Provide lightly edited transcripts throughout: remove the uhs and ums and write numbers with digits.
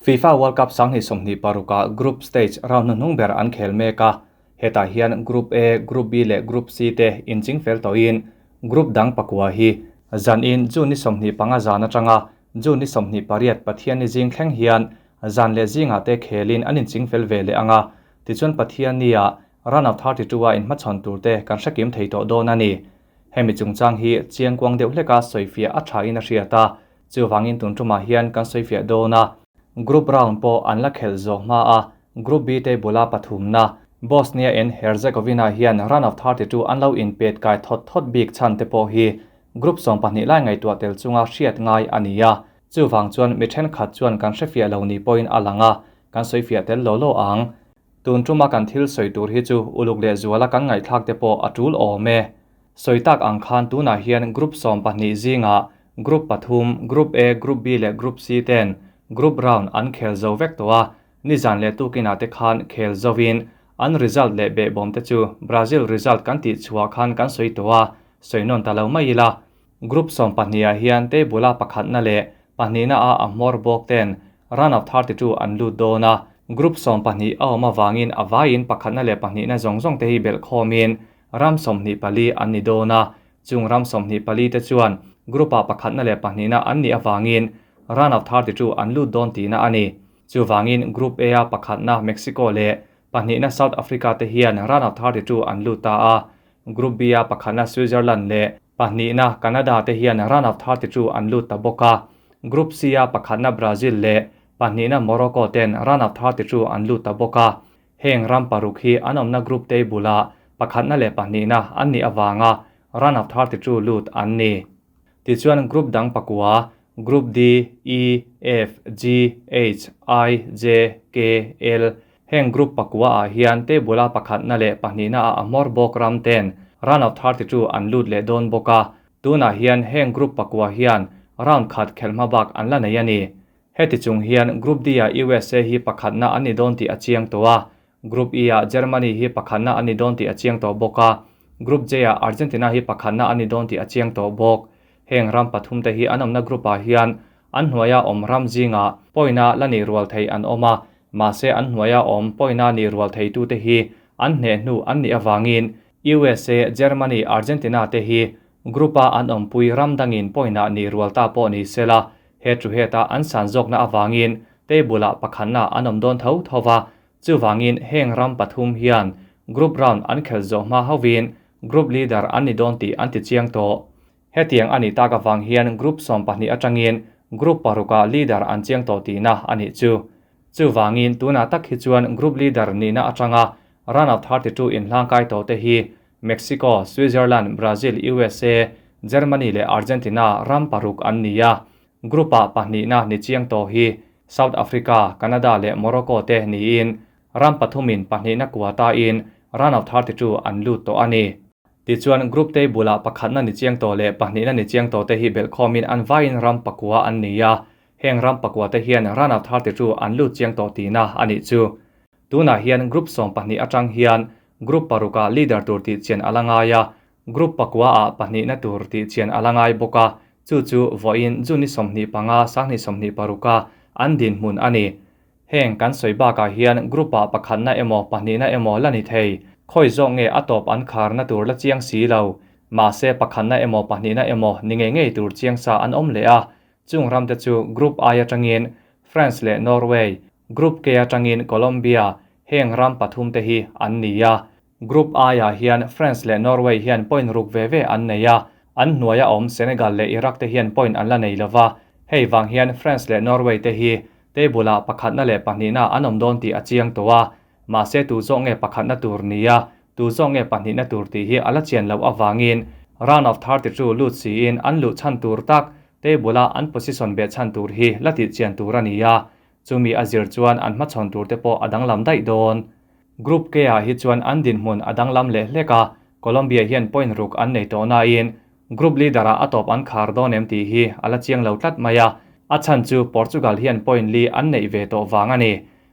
FIFA World Cup 2026 ah Group Stage round hnuhnung ber an khel mek a, hetah hian Group A, Group B leh Group C te inching fel tawhin Group dang pakua hi zanin June ni 25 zan atanga June ni 28 Pathianni zing thleng hian zan leh zingah te khelin an inching fel ve leh anga, tichuan Pathianni-ah Round of 32 a inhmachhawn turte kan hrekim thei tawh dawn a ni. Hemi chungchang hi chiangkuang deuh hleka sawifiah a thain a hriat a, Chuvangin tun tumah hian kan sawifiah dawn a, Group round pawh an la khelh zawh hma a, Group B table a pathumna, Bosnia and Herzegovina hian round of 32 an lo inpet kai thawt thawt bik chhan te pawh hi Group 12 lai ngaihtuah tel chunga hriat ngai a ni a, chuvang chuan mi thenkhat chuan kan hrefiah lo ni pawhin a lang a, kan sawifiah tel law law ang. Tun tuma kan thil sawi tur hi chu uluk leh zuala kan ngaihthlak te pawh a tul awm e. Sawi tak ang khan tunah hian Group 12 zingah Group pathum, Group A, Group B leh Group C ten Group round an khel zo vek tawh a, nizan leh tukinah te khan khel zovin an result leh behbawm te chu Brazil result kan tih chhuah khan kan sawi tawh a, sawi nawn ta lo mai ila. Group 12 ah hian table a pakhatna leh pahnihna a a hmawr bawk ten round of 32 an lut dawn a, Group 12 a awm avangin a vaiin pakhatna leh pahnihna zawng zawng te hi belh khawmin ram 24 an ni dawn a, chung ram 24 te chuan group ah pakhatna leh pahnihna an nih avangin round of 32 an lut dawn tihna a ni. Chuvangin Group A a pakhatna Mexico leh pahnihna South Africa te hian round of 32 an lut ta a, Group B a pakhatna Switzerland leh pahnihna Canada te hian round of 32 an lut ta bawk a, Group C a pakhatna Brazil leh pahnihna Morocco ten round of 32 an lut ta bawk a, heng ram paruk hi an awmna group table ah pakhatna leh pahnihna an nih avanga round of 32 lut an ni. Tichuan group dang pakua Group D, E, F, G, H, I, J, K, L heng group pakua ah hian table a pakhatna leh pahnihna a a hmawr bawk ram ten round of 32 an lut leh dawn bawk a, tunah hian heng group pakua hian round khat khelhma bak an la nei a ni. Heti chung hian Group D ah USA hi pakhatna an ni dawn tih a chiang tawh a, Group E ah Germany hi pakhatna an ni dawn tih a chiang tawh bawk a, Group J ah Argentina hi pakhatna an ni dawn tih a chiang tawh bawk. Heng ram pathum te hi an awmna group ah hian an hnuaia awm ram zingah pawina la nih rual thei an awm a, mahse an hnuaia awm pawina nih rual thei tute hi an hneh hnu an nih avangin USA, Germany, Argentina te hi group a an awmpui ram dangin pawina nih rual ta pawh ni sela, he thu heta an san zawkna avangin table ah pakhatna an awm dawn tho tho va, chuvangin heng ram pathum hian group round an khelh zawh hma hovin group leader an ni dawn tih an ti chiang tawh. Hetiang a nih tak avang hian group 12 atangin group parukah leader an chiang tawh tihna a nih chu. Chuvangin tunah tak hi chuan group leader nihna atanga round of 32 inhlangkai tawh te hi Mexico, Switzerland, Brazil, USA, Germany leh Argentina ram paruk an ni a, group ah pahnihna ni chiang tawh hi South Africa, Canada leh Morocco te niin ram pathumin pahnihna quota in round of 32 an lut tawh a ni. Tichuan group table ah pakhatna ni chiang tawh leh pahnihna ni chiang tawh te hi belhkhawmin an vaiin ram pakua an ni a, heng ram pakua te hian round of 32 an lut chiang tawh tihna a nih chu. Tunah hian group 12 atang hian group parukah leader tur tih chian a la ngai a, group pakua ah pahnihna tur tih chian a la ngai bawk a, chu chu vawiin June ni 25 2026 a an dinhmun a ni. Heng kan sawi bakah hian group ah pakhatna emaw pahnihna emaw la ni thei, khawi zawk nge a tawp an kharna tur la chiang si lo, mahse pakhatna emaw pahnihna emaw ni ngei ngei tur chiang sa an awm leh a, chung ram te chu Group I atangin France leh Norway, Group K atangin Colombia, heng ram pathum te hi an ni a. Group I ah hian France leh Norway hian point ruk ve ve an nei a, an hnuaia awm Senegal leh Iraq te hian point an la nei lova, hei vang hian France leh Norway te hi table ah pakhatna leh pahnihna an awm dawn tih a chiang tawh a, mahse tu zawk nge pakhatna tur ni a, tu zawk nge pahnihna tur tih hi a la chian loh avangin round of 32 lut siin an luh chhan tur tak table a an position beh chhan tur hi la tih chian tur a ni a, chumi a zir chuan an hmachhawn tur te pawh a danglam daih dawn. Group K ah hi chuan an dinhmun a danglam leh hlek a, Colombia hian point ruk an nei tawh nain group leader ah a tawp an khar dawn em tih hi a la chiang lo tlat mai a, a chhan chu Portugal hian point li an neih ve tawh vang a ni.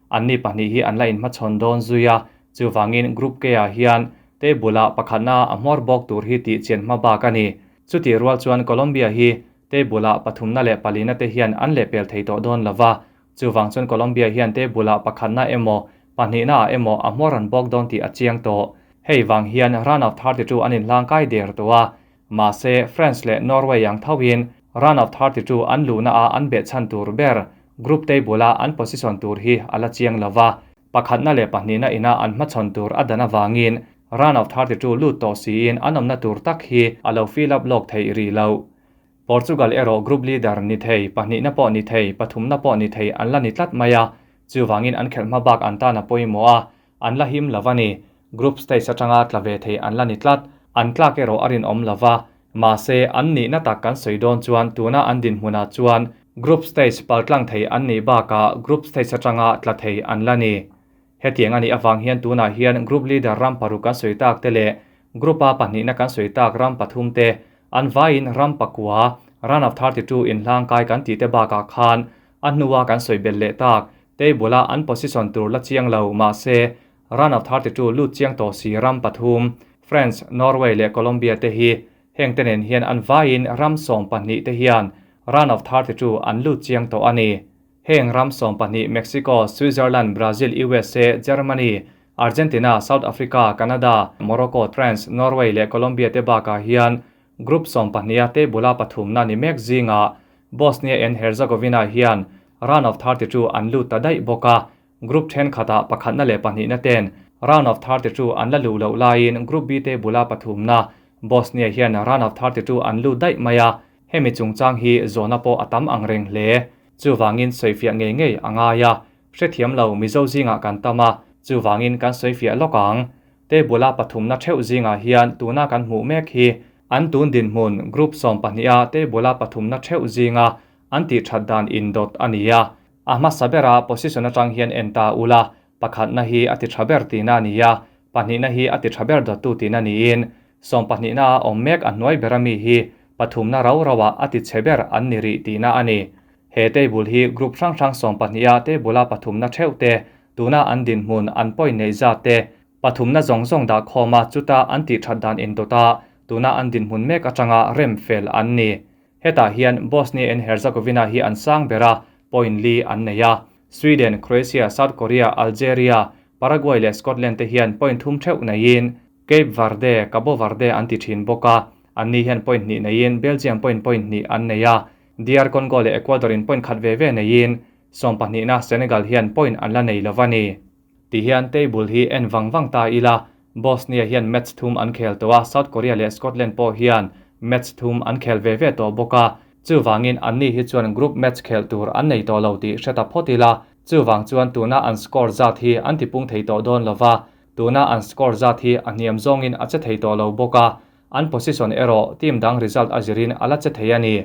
An ni pahnih hi an la inhmachhawn dawn zui a, chuvangin Group K ah hian table ah pakhatna a hmawr bawk tur hi tih chian hma bak a ni. Chutih rual chuan Colombia hi table ah pathumna leh palina te hian an lehpel thei tawh dawn lova, Chuvang chuan Colombia hian table ah pakhatna emaw, pahnihna ah emaw a hmawr an bawk dawn tih a chiang tawh. Hei vang hian round of 32 an inhlang kai der tawh a. Mahse, France leh Norway ang thoin round of 32 an luhna ah an behchhan tur ber group table a an position tur hi a la chiang lo va. Pakhatna leh pahnihna ina an hmachhawn tur a dan avangin round of 32 lut tawh siin an awmna tur tak hi a lo fill up lawk theih rih lo. Portugal erawh group leader ni thei, pahnihna pawh ni thei, pathumna pawh ni thei an la ni tlat mai a, chuvangin an khelh hma bak an tan a pawimawh a, an la him lo a ni. Group stage atanga tla ve thei an la ni tlat, an tlak erawh a rinawm lo va, mahse an nihna tak kan sawi dawn chuan tuna an dinhmunah chuan group stage paltlang thei an nih bakah group stage atanga tla thei an la ni. Hetiang a nih avang hian tunah hian group leader ram paruk kan sawi tak te leh group a pahnihna kan sawi tak ram pathum te an vaiin ram pakua, round of 32 inhlang kai kan tih te bakah khan a hnua kan sawi belh leh tak table a an position tur la chiang lo mahse round of 32 lut chiang tawh si ram pathum France, Norway leh Colombia te hi heng te nen hian an vaiin ram 12 te hian round of 32 an lut chiang tawh a ni. Heng ram 12 Mexico, Switzerland, Brazil, USA, Germany, Argentina, South Africa, Canada, Morocco, France, Norway leh Colombia te bakah hian group 12 a table a pathumna ni mek zinga Bosnia and Herzegovina hian round of 32 an lut ta daih bawk a. Group then khata pakhatna leh pahnihna ten round of 32 an la lu lo laiin group B table a pathumna Bosnia hian round of 32 an lut daih mai a. Hemi chungchang hi zawhna pawh a tam ang reng hle. Chuwangin sawifiah ngei ngei a ngai a, hrethiam lo Mizo zingah kan tam a, chuwangin kan sawifiah lawk ang. Table a pathumna theuh zingah hian tuna kan hmuh mek hi an tun dinhmun group 12 a table a pathumna theuh zinga an tih that dan indawt a ni a. A hmasa bera position atang hian en ta ula, pakhatna hi a ti tha ber tihna a ni a, pahnihna hi a ti tha ber dawttu tihna niin 12 a awm mek a hnuai bera mi hi pathumna rau rauah a ti chhe ber an ni rih tihna a ni. He table hi group hrang hrang 12 a table a pathumna theuh te, tuna an dinhmun an point nei zat te, pathumna zawng zawng dah khawm a chuta an tih that dan indawt a, tuna an dinhmun mek atanga rem fel an ni. Hetah hian Bosnia and Herzegovina hi an sang bera point li an nei a. Sweden, Croatia, South Korea, Algeria, Paraguay leh Scotland te hian point thum theuh neiin Cape Verde, Cabo Verde an ti thin bawk a, an ni hian point hnih neiin Belgium point point hnih an nei a. DR Congo leh Ecuador in point khat ve ve neiin 12na Senegal hian point an la nei lo a ni. Ti hian table hi en wang wang ta ila, Bosnia hian match thum an khel tawh a, South Korea leh Scotland pawh hian match thum an khel ve ve tawh bawk a. Chuwangin an ni hi chuan group match khel tur an nei tawh lo tih hreta phawt ila, chuwang chuan tuna an score zat hi an tipung thei tawh dawn lova, tuna an score zat hi a hniam zawngin a che thei tawh lo bawk a, an position erawh team dang result a zirin a la che thei a ni.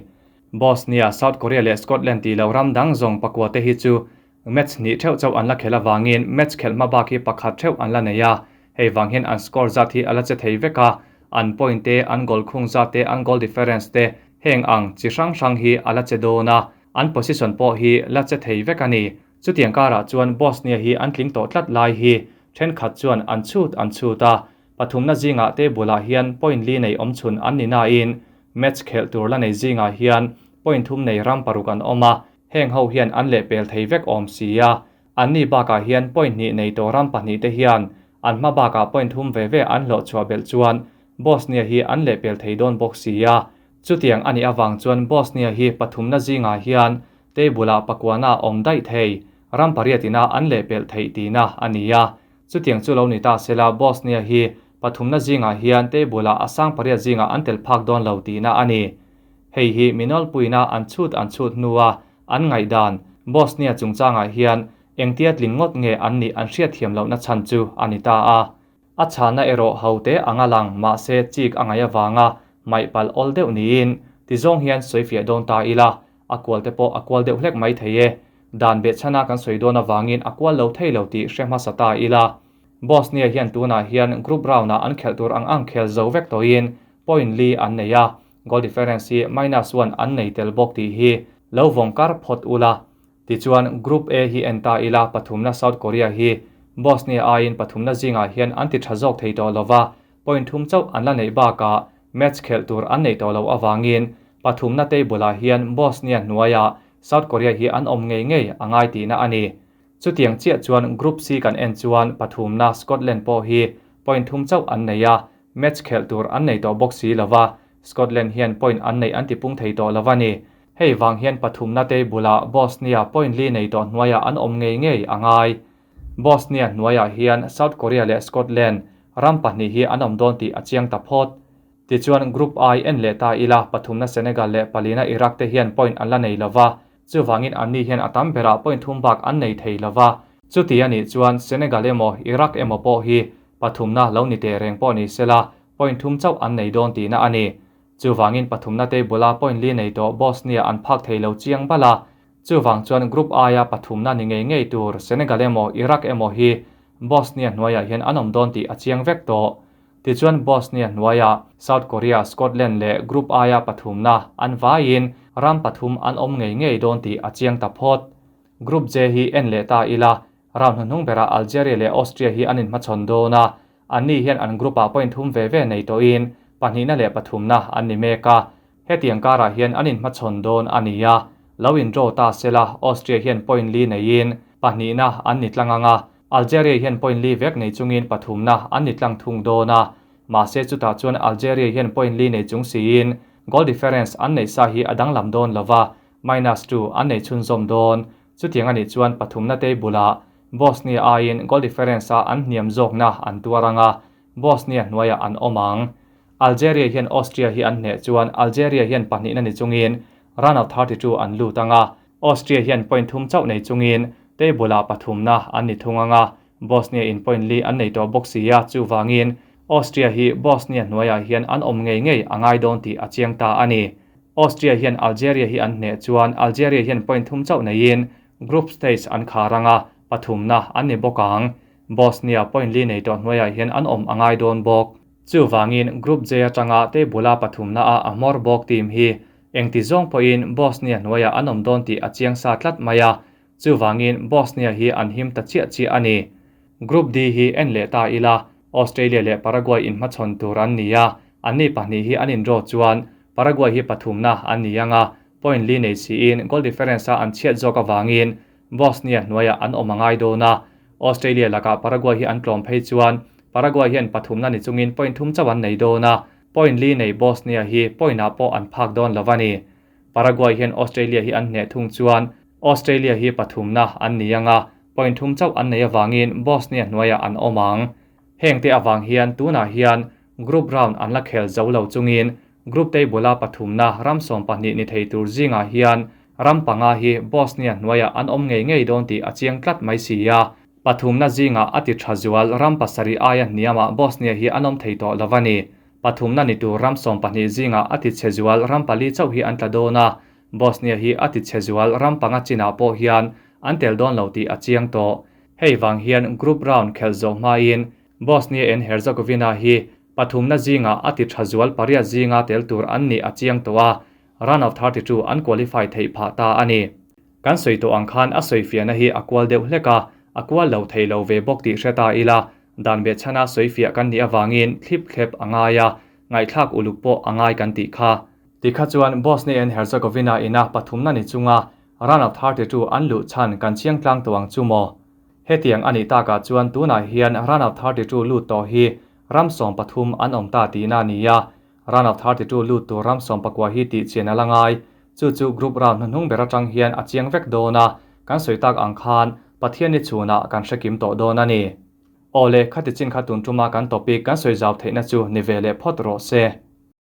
Bosnia, South Korea leh Scotland ti lo ram dang zawng pakua te hi chu match hnih theuh chauh an la khel awangin match khelh hma bak hi pakhat theuh an la nei a. Hei wang hian an score zat hi a la che thei vek a, an point te, an goal khung zat te, an goal difference te heng ang chi hrang hrang hi a la che dawn a, an position pawh hi la che thei vek a ni. Chutiang karah chuan Bosnia hi an tling tawh tlat lai hi thenkhat chuan an chhut an chhut a, pathumna zingah table ah hian point li nei awm chhun an ni na in match khelh tur la nei zingah hian point thum nei ram paruk an awm a, heng ho hian an leh pel thei vek awm si a. An ni bakah hian point hnih nei tawh ram pahnih te hian an hma bakah point thum ve ve an hlawh chhuah belh chuan Bosnia hi an leh pel thei dawn bawk si a. Chutiang ani awang chuan Bosnia hi pathumna zingah hian table ah pakuana awm daih thei ram pariatina an leh pel thei tina a ni a. Chutiang chu lo ni ta sela Bosnia hi pathumna zingah hian table ah a sang pariat zingah an tel phak dawn lo tina a ni. Hei hi minol puina an chhut an chhut hnuwa an ngaih dan Bosnia chungchangah hian engtia tling ngawt nge an ni an hriat thiam lohna chan chu a ni ta a. A chhana erawh ho te anga lang mahse chik a ngai awanga mai pal awl deuh niin ti zawng hian sawifiah dawn ta ila, a kual te pawh a kual deuh hlek mai thei e. Dan be chhana kan sawi dawn awangin a kual lo thei lo tih hre hmasa ta ila. Bosnia hian tunah hian group round ah an khelh tur ang ang khel zo vek tawhin point li an nei a, goal difference hi -1 an nei tel bawk tih hi lo vawng kar phawt ula. Ti chuan group A hi en ta ila, pathumna South Korea hi Bosnia aiin pathumna zingah hian an ti tha zawk thei tawh lova, point thum chauh an la nei bakah match khelh tur an nei tawh lo awangin pathumna table ah hian Bosnia hnuaiah South Korea hi an awm ngei ngei a ngai tihna a ni. Chutiang chiah chuan Group C kan en chuan pathumna Scotland pawh hi point thum chauh an nei a, match khelh tur an nei tawh bawk si lo va, Scotland hian point an neih an tipung thei tawh lo a ni. Hei vang hian pathumna table-ah Bosnia point li nei tawh hnuaiah an awm ngei ngei a ngai. Bosnia hnuaiah hian South Korea leh Scotland ram pahnih hi an awm dawn tih a chiang ta phawt. Tichuan Group I en leh ta ila, pathumna Senegal leh palina Iraq te hian point an la nei lo va, chuvangin anni hian a tam berah point thum bak an nei thei lo va. Chuti a nih chuan Senegal emaw Iraq emaw pawh hi pathumna lo ni teh reng pawh ni sela, point thum chauh an nei dawn tihna a ni. Chuvangin pathumna table-a point li nei tawh Bosnia an phak thei lo chiang bal a. Chuvang chuan Group I-a pathumna ni ngei ngei tur Senegal emaw Iraq emaw hi Bosnia hnuaiah hian an awm dawn tih a chiang vek tawh. Tichuan Bosnia hnuaiah South Korea, Scotland leh Group I-a pathumna an vaiin ram pathum an awm ngei ngei dawn tih a chiang ta phawt. Group J hi en leh ta ila, round hnuhnung berah Algeria leh Austria hi an inhmachhawn dawn a, anni hian an group-ah point thum ve ve nei tawhin pahnihna leh pathumna an ni mek a. Hetiang karah hian an inhmachhawn dawn a ni a, lo in draw ta sela Austria hian point li neiin pahnihna an ni tlang ang a, Algeria hian point li vek nei chungin pathumna an ni tlang thung dawn a, mahse chutah chuan Algeria hian point li nei chung siin goal difference an neih sa hi a danglam dawn lova, minus two an nei chhunzawm dawn. Chutiang a nih chuan pathumna table-ah Bosnia aiin goal difference-a an hniam zawkna an tuar ang a, Bosnia hnuaiah an awm ang. Algeria hian Austria hi an hneh chuan Algeria hian pahnihna ni chungin round of 32 an lut ang a, Austria hian point thum chauh nei chungin table-ah pathumna an ni thung ang a, Bosnia in point li an nei tawh bawk si a, chuvangin Austria hi Bosnia hnuaiah hian an awm ngei ngei a ngai dawn tih a chiang ta a ni. Austria hian Algeria hi an hneh chuan Algeria hian point thum chauh neiin group stage an khar ang a, pathumna an ni bawk ang. Bosnia point li nei tawh hnuaiah hian an awm a ngai dawn bawk. Chuvangin Group J atanga table-a pathumna-a a hmawr bawk team hi engti zawng pawhin Bosnia hnuaiah an awm dawn tih a chiang sa tlat mai a, chuvangin Bosnia hi an him ta chiah chiah a ni. Group D hi en leh ta ila, Australia leh Paraguay inhmachhawn tur an ni a, anni pahnih hi an indraw chuan Paraguay hi pathumna an ni ang a, point li nei siin goal difference-a an chhiat zawk avangin Bosnia hnuaiah an awm a ngai dawn a, Australia lakah Paraguay hi an tlawm phei chuan Paraguay hian pathumna ni chungin point thum chauh an nei dawn a, point li nei Bosnia hi point-ah pawh an phak dawn lo a ni. Paraguay hian Australia hi an hneh thung chuan Australia hi pathumna an ni ang a, point thum chauh an nei avangin Bosnia hnuaiah an awm ang. Hengte avang hian tunah hian group round an la khel zo lo chungin Group table-a pathumna ram 12 ni thei tur zingah hian ram panga hi Bosnia hnuaiah an awm ngei ngei dawn tih a chiang tlat mai si a. Pathumna zingah a ti tha zual ram pasarih aia hniamah Bosnia hi an awm thei tawh lo a ni. Pathumna ni tur ram 12 zingah a ti chhe zual ram pali chauh hi an tla dawn a, Bosnia hi a ti chhe zual ram panga chinah pawh hian an tel dawn lo tih a chiang tawh. Hei vang hian group round khelh zawh hmain Bosnia and Herzegovina hi pathumna zingah a ti tha zual pariat zinga tel tur an nih a chiang tawh a, round of 32 an qualify theih phah ta a ni. Kan sawi tawh ang khan a sawifiahna hi a kual deuh hlek a, a kual lo thei lo ve bawk tih hre ta ila, dan behchhana sawifiah kan nih avangin thlip thlep a ngai a, ngaihthlak uluk pawh a ngai kan tih kha. Tikha chuan Bosnia and Herzegovina ina pathumna ni chunga round of 32 an luh chhan kan chiang tlang tawh ang chu maw? Hetiang a nih takah chuan tunah hian round of 32 lut tawh hi ram 13 an awm ta tihna a ni a, round of 32 lut tur ram 19 hi tih chian a la ngai. Chu chu group round hnuhnung ber atang hian a chiang vek dawn a, kan sawi tak ang khan Pathian ni chhunah kan hre kim tawh dawn a ni. Awle, khati chin kha tun tuma kan topic kan sawi zau theihna chu ni ve leh phawt rawh se.